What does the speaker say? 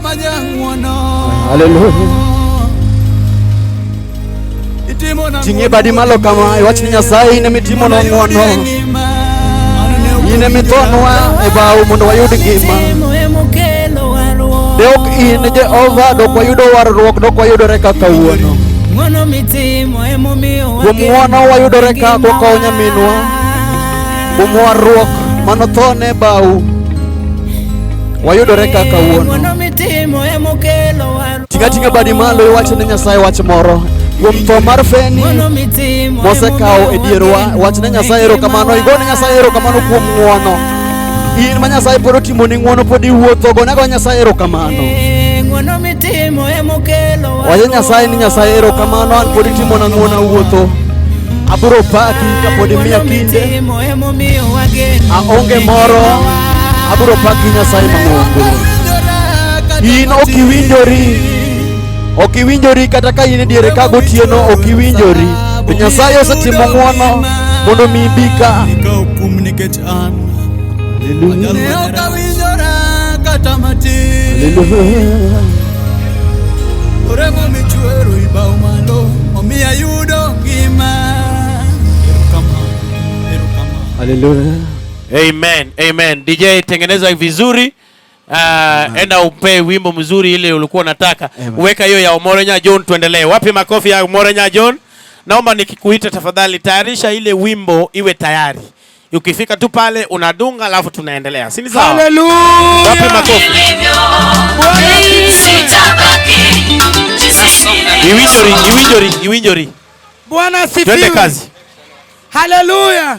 ma jang'wono. Haleluya. Itimona Ting'e badi malo kama iwach ni Nyasaye in ema itimona ng'wono. In ema ithonwa e bao mondo wayud ngima. Mitimo emokelo warruok. De ok in Jehova dok wayudo warruok dok wayudore ka kawuono. Ng'wono mitimo emomiyo Kuom ng'wono wayudore ka kwakowo nyaminwa. Kuom warruok manothone e bao wayudore ka kawuono. Ng'wono mitimo emokelo warruok. Ting'a ting'a badi malo iwach ne Nyasaye wach moro. Kuom tho mar Feni Ng'wono mitimo mosekawo e dierwa, wach ne Nyasaye erokamano, igone Nyasaye erokamano kuom ng'wono. In ma Nyasaye pod otimoni ng'wono pod iwuotho, gone agoya Nyasaye erokamano. Ng'wono mitimo emokelo Wacho Nyasaye ni Nyasaye erokamano, an pod itimona ng'wono awuotho. Abiro paki kapod imiya kinde, Mitimo emomiyo wageno. aonge moro, abiro paki Nyasaye mang'ongo. In ok iwinjori, ok iwinjori kata ka in e diere ka gotieno ok iwinjori. To Nyasaye osetimo ng'wono mondo mi ibi ka. Ikawo kum nikech an. Haleluya. Ne ok awinjora kata matin. Haleluya. Remo michwero ibao malo omiyo ayudo ngima. Erokamano, erokamano. Haleluya. Amen, amen. DJ tengeneza vizuri. Enda upe wimbo mzuri ile ulikuwa unataka. Weka hiyo ya Omorenya John tuendelee. Wapi makofi ya Omorenya John? Naomba nikikuita tafadhali tayarisha ile wimbo iwe tayari. Ukifika tu pale unadunga alafu tunaendelea. Si ni sawa? Haleluya. Wapi makofi? Iwinjori, iwinjori, iwinjori. Bwana Twende asifiwe. kazi. Haleluya.